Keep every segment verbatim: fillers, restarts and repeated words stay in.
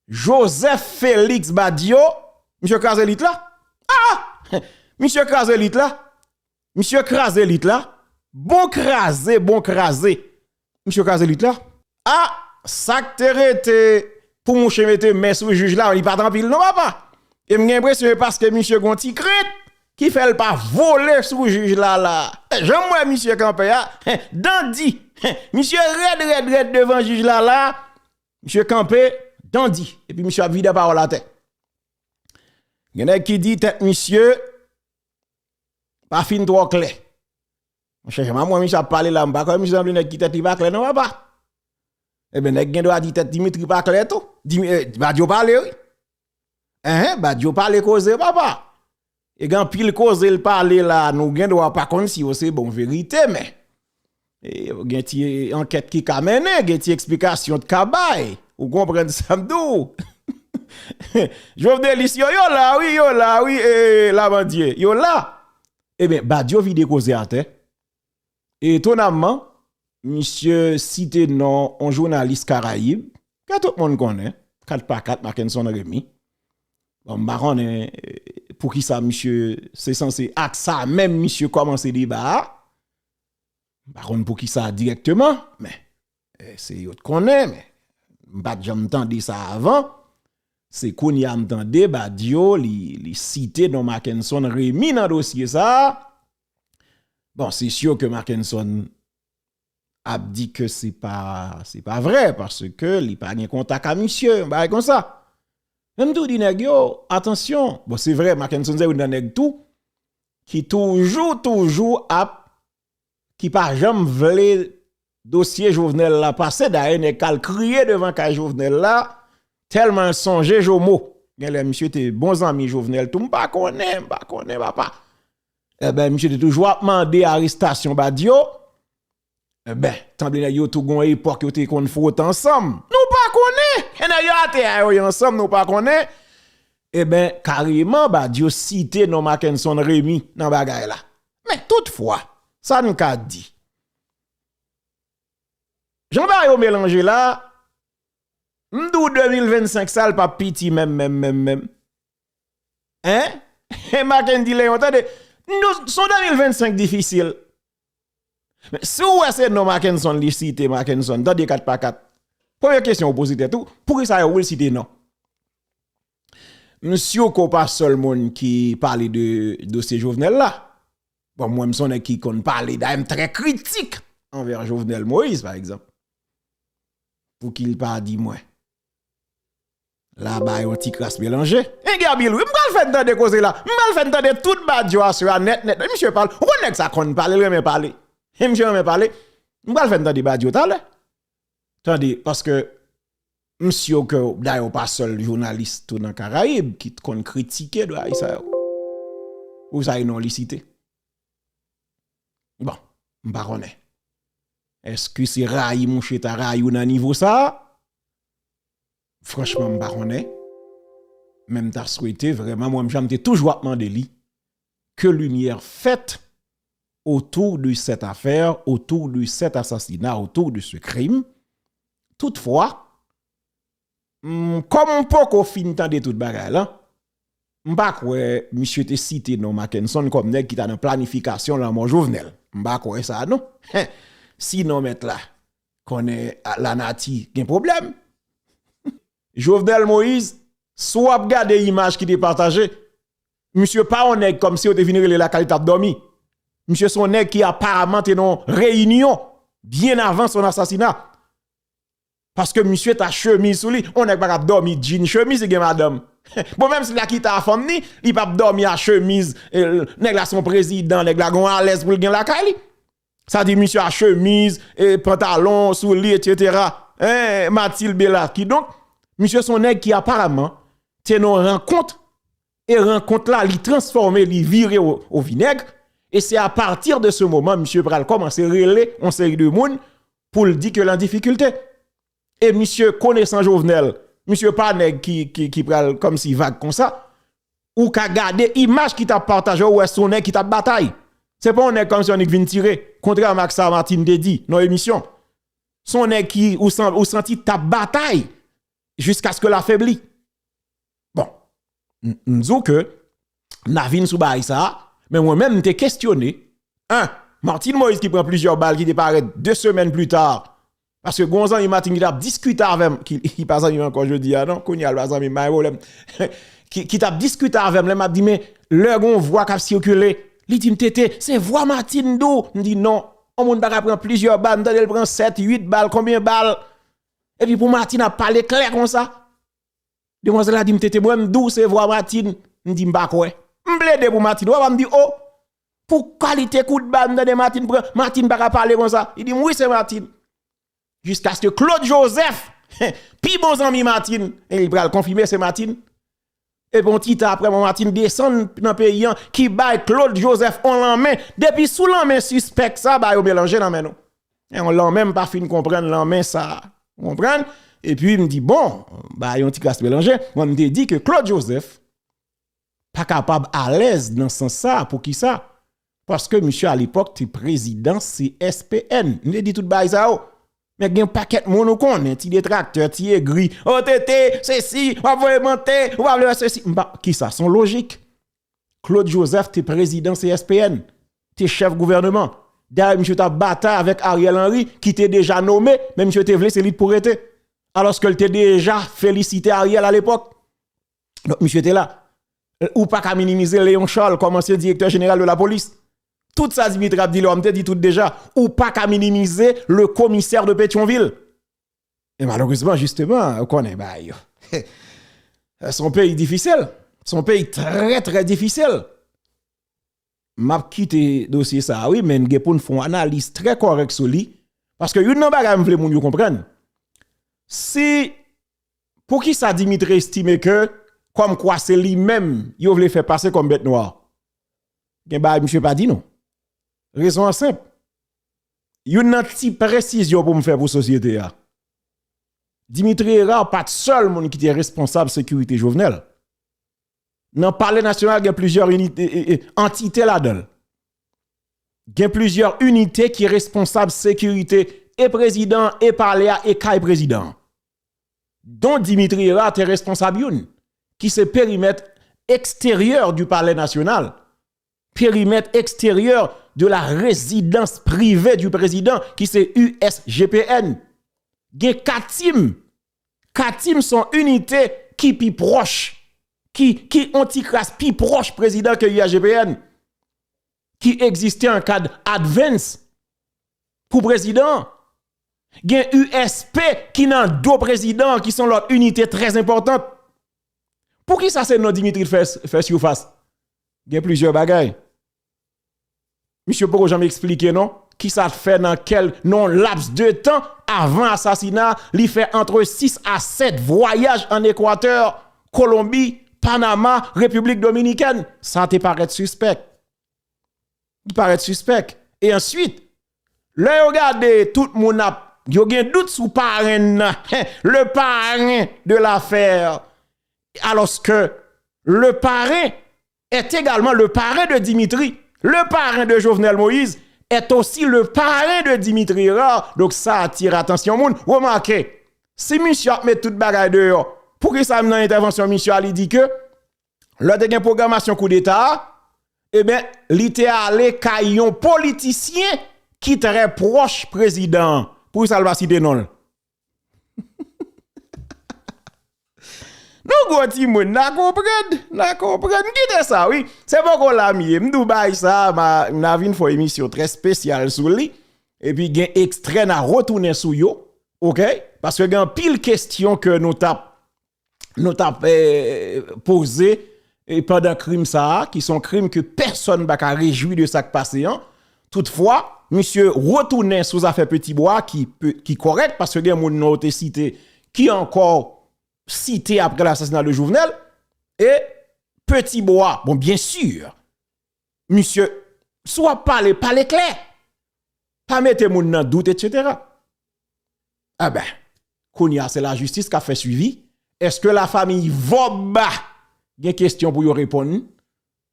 Joseph Félix Badio, misye kraze lit la. Ah! Misye kraze lit la. Misye kraze lit la. Bon kraze, bon kraze. Misye kraze lit la. Ah, sa k te rete pou mouche mete men sou jij la, li pa t anpil non, papa. E m gen enpresyon e paske misye gon ti krent ki fè l pa vole sou jij la la. Jan m wè misye kanpe a, dan di. Misye rèd, rèd, rèd devan jij la la. Misye kanpe, dan di. Epi misye ap vide pawòl atè. Gen nèg ki di tèt misye pa fin twò klè. Monchè, jan m wè misye ap pale la, m pa kwè misye sanble nèg ki tèt li pa klè non, papa. Ebyen, nèg gen dwa di tèt Dimitri pa klè tou. Dimi, eh, Badio pale, wi. Enhen, Badio pale koze, papa. E gen anpil koze l pale la, nou gen dwa pa konn si yo se bon verite, men e, gen ti ankèt ki ka mennen, gen ti eksplikasyon t ka bay. Ou konprann sa m di w? Jovenelis yo, yo la, wi, yo la, wi, e, Labandye, yo la. Ebyen, Badio vide koze atè. E etonamman, misye site non yon jounalis Karayib, ke tout moun konnen, kat pa kat, Mackenson Remy. Bon, m pa konnen, eh, poukisa misye, se sanse ak sa menm misye kòmanse deba a. M pa konn poukisa dirèkteman, men, eh, se yo t konnen, men m pa t janm tande sa avan. Se kounye a m tande Badio, li, li site non Mackenson Remy nan dosye sa a. Bon, se si ke Mackenson ap di ke se pa, se pa vrè, paske li pa gen kontak a misye, yon bagay konsa. Men m tou di nèg yo, atansyon. Bon, se vrè, Mackenson se youn nan nèg tou, ki toujou, toujou ap, ki pa janm vle dosye Jovenel la pase. Dayè, nèg k al kriye devan kay Jovenel la, tèlman l sonje Jomo. Genlè misye te bon zanmi Jovenel tou, m pa konnen, m pa konnen, papa. Ebyen, misye te toujou ap mande arestasyon Badio. Ebyen, tanble nèg yo tou gon epòk yo te konn fwote ansanm. Nou pa konnen! E nèg yo atè a yo ye ansanm, nou pa konnen. Ebyen, kareman, Badio site non Mackenson Remy nan bagay la. Men toutfwa, sa n ka di? Jan bagay yo melanje la, m di w de mil vennsenk sa, l p ap piti menm, menm, menm, menm. Hein? Mackendy Léon, tande, nou, se yon de mil vennsenk difisil. Men si w wè se non Mackenson li site, Mackenson, tande kat pa kat. Premye kesyon ou poze tèt ou, poukisa yo vle site non? M si ke w pa sèl moun ki pale de dosye Jovenel la. Bon, mwen, m se yon nèg ki konn pale, dayè m trè kritik anvè Jovenel Moïse, pa egzanp. Pouki l pa di mwen? La ba yon ti kras melanje. E Gabil, wi, m pral fè n tande koze la. M pral fè n tande tout Badio aswè a nèt, nèt. Misye pale. Ou konn nèg sa konn pale, l renmen pale. E misye renmen pale. M pral fè n tande Badio talè. Tande, paske m si ke dayè w pa sèl jounalis tou nan Karayib ki t konn kritike dwayè sa yo. Ou sa e non li site. Bon, m pa konnen. Èske se rayi mouche ta rayi w nan nivo sa a? Franchman, m pa konnen. Men m ta swete vrèman, mwen, jan m te toujou ap mande li, que lumière faite autour de cette affaire, autour de cet assassinat, autour de ce crime. Toutfwa, m, kòm m poko fin tande tout bagay la, m pa kwè misye te site non Mackenson kòm nèg ki ta nan planifikasyon lanmò Jovenel. M pa kwè sa non. Sinon, mèt la, konnen lanati gen pwoblèm. Jovenel Moïse, si w ap gade imaj ki te pataje, misye pa yon nèg kòmsi yo te vin rele lakay li t ap dòmi. Misye se yon nèg ki aparaman te nan yon reyinyon byen avan son asasina. Paske misye t a chemiz sou li. Yon nèg pa kab dòmi djin chemiz, li gen madanm. Bon, menm si l ta kite a fanm ni, li p ap dòmi a chemiz, eh, nèg la se yon prezidan, nèg la gen yon alèz pou l gen lakay li. Sa di misye a chemiz, eh, pantalon sou li, etsetera. Hein, Mathilde Bella. Kidonk, misye se yon nèg ki aparaman te nan yon rankont, e rankont la, li transfòme, li vire o, o vinèg, e se apati de se moman, misye pral kòmanse rele yon seri de moun pou l di ke l an difikilte. E misye konesan Jovenel, misye pa nèg ki, ki, ki pral kòmsi vag konsa. Ou ka gade imaj ki t ap pataje, ou wè se yon nèg ki t ap batay. Se pa yon nèg kòmsi annik vin tire, kontrèman ak sa Martine te di nan emisyon. Se yon nèg ki, ou san, ou santi t ap batay. jiskaske l afebli. Bon, m di w ke n a vin sou bagay sa a, men mwen menm m te kestyone, en, Martine Moïse ki pran plizyè bal ki te parèt de semèn pli ta, paske gon zanmi Martine ki t ap diskite avè m, ki, ki pa zanmi m ankò jodi a non, kounye a l pa zanmi m, pa gen pwoblèm, ki, ki t ap diskite avè m, lè m ap di, men lè gon vwa k ap sikile, li di m, Tete, se vwa Martine, m di non, yon moun pa ka pran plizyè bal, m tande l pran sèt, uit bal, konbyen bal? Epi pou Martine ap pale klè konsa. Demwazèl la di m, Tete, mwen m di w se vwa Martine. M di m pa kwè. M plede pou Martine. Ou pa m di, o, pou kalite kout bal m tande Martine pran, Martine pa ka pale konsa. Li di m, wi, se Martine. Jiskaske Claude Joseph, pi bon zanmi Martine, e li pral konfime se Martine. Epi yon ti tan apre, bon, Martine desann nan peyi an, ki bay Claude Joseph yon lanmen. Depi sou lanmen sispèk sa, ba yo melanje nan men nou. E yon lanmen m pa fin konprann lanmen sa. Ou konprann? Epi m di, bon, ba yon ti kras melanje. Mwen, m te di ke Claude Joseph pa kapab alèz nan sans sa. Poukisa? Paske misye alepòk te prezidan C S P N. M te di tout bagay sa yo. Men gen pakèt moun ou konnen, ti detraktè, ti egri. O Tete, sesi, w ap voye mantè, ou pa vle wè sesi. M pa, kisa? Se yon lojik. Claude Joseph te prezidan C S P N, te chèf gouvèneman. Dayè, misye t ap batay avèk Ariel Henry, ki te deja nome, men misye te vle se li t pou rete. Alòske l te deja felisite Ariel alepòk. Donk, misye te la. Ou pa ka minimize Léon Charles kòm ansyen direktè jeneral de lapolis. Tout sa Dimitri ap di la, m te di tout deja. Ou pa ka minimize le commissaire de Pétion-Ville. E malerezman, jisteman, ou konnen bagay yo. Se yon peyi difisil. Se yon peyi trè, trè difisil. M ap kite dosye sa a, wi, men gen pou n fè yon analiz trè kòrèk sou li. Paske youn nan bagay m vle moun yo konprann, si, poukisa Dimitri estime ke kòmkwa se li menm yo vle fè pase kòm bèt nwa? Gen bagay misye pa di nou. Rezon an senp. Youn nan ti presizyon pou m fè pou sosyete a. Dimitri Hérard pa t sèl moun ki te responsab sekirite Jovenel. Nan Palè Nasyonal, gen plizyè inite, e, e, antite ladan l. Gen plizyè inite ki responsab sekirite e prezidan, e palè a, e kay prezidan an. Dont Dimitri Hérard te responsab youn, ki se perimèt eksteryè du Palais National, périmètre extérieur de la résidence privée du président, ki se U S G P N. Gen Katim. Katim se yon inite ki pi pwòch, ki, ki yon ti kras pi pwòch prezidan ke U S G P N, ki egziste an kad advance pou prezidan an. Gen U S P ki nan do prezidan an, ki se yon lòt inite trè enpòtan. Poukisa se non Dimitri fè, fè sifas? Gen plizyè bagay. Misye poko janm eksplike non. Kisa l fè nan kèl, nan yon laps de tan avan asasina, li fè antre sis a sèt vwayaj ann Ekwatè, Kolonbi, Panama, Repiblik Dominikèn. Sa te parèt sispèk. Li parèt sispèk. E answit, lè yo gade tout moun ap, yo gen dout sou parenn nan, le parrain de l'affaire, alòske le parrain est également le parrain de Dimitri, le parrain de Jovenel Moïse est aussi le parrain de Dimitri Hérard. Donk sa atire atansyon moun. Remake, si misye ap met tout bagay deyò, poukisa menm nan entèvansyon misye a li di ke lè te gen pwogramasyon koudeta a, ebyen, li te ale kay yon politisyen ki trè pwòch prezidan an. Poukisa l pa site non l? Nou gwo timoun, n a konprann, n a konprann. Kite sa, wi. Se poko la m ye. M di w bagay sa a, m a, n a vin fè yon emisyon trè espesyal sou li. Epi gen ekstrè n a retounen sou yo. Oke? Paske gen anpil kesyon ke nou t ap nou t ap, eh, poze, eh, pandan krim sa a, ki se yon krim ke pèsonn pa ka rejwi de sa k pase an. Toutfwa, misye retounen sou zafè Petit Bois ki pe, ki kòrèk, paske gen moun non yo te site ki ankò site apre lasasina de Jovenel, e Petit Bois, bon, byen si, misye, si w ap pale, pale klè. Pa mete moun nan dout, etsetera. Enben, kounye a, se lajistis k ap fè swivi. Èske lafanmi Vòb gen kesyon pou yo reponn?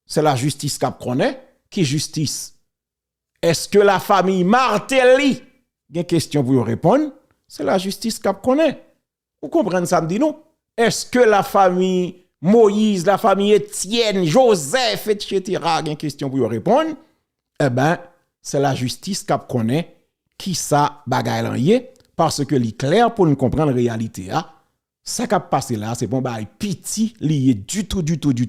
Se lajistis k ap konnen. Ki jistis? Èske lafanmi Martelly gen kesyon pou yo reponn? Se lajistis k ap konnen. Ou konprann sa m di nou? Èske lafanmi Moyiz, lafanmi Etyèn, Jozèf, etsetera gen kesyon pou yo reponn? Enben, se lajistis k ap konnen kisa bagay lan ye, paske li klè pou n konprann reyalite a. Sa k ap pase la, se pa yon bagay piti li ye ditou, ditou, ditou.